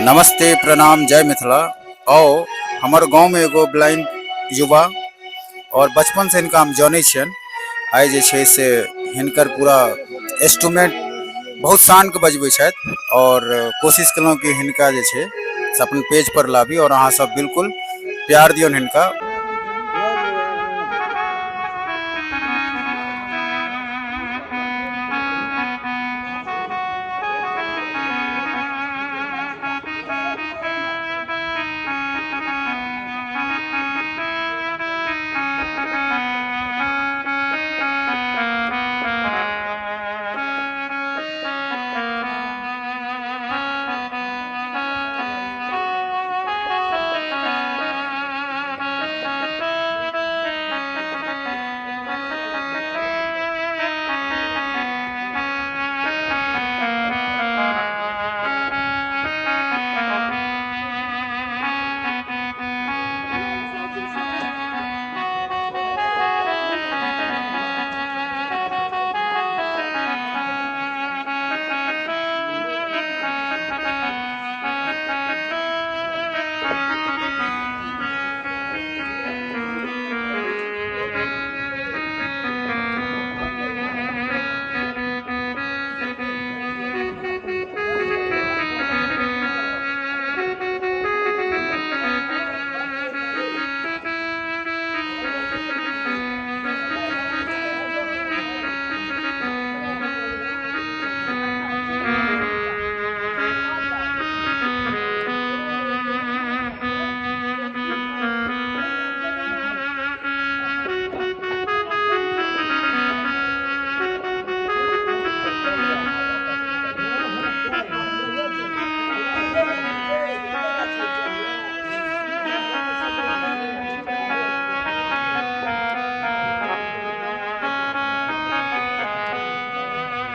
नमस्ते, प्रणाम, जय मिथिला। आओ, हमर गाँवमे एगो ब्लाइंड युवा और बचपन से हिनका हम जानै छियनि। आइ जे छै से हिनकर पूरा इंस्ट्रूमेंट बहुत शानके बजबै छथि और कोशिश केलहुँ कि हिनका जे छै से अपन पेज पर लाबी और अहाँ सब बिल्कुल प्यार दियौन हिनका।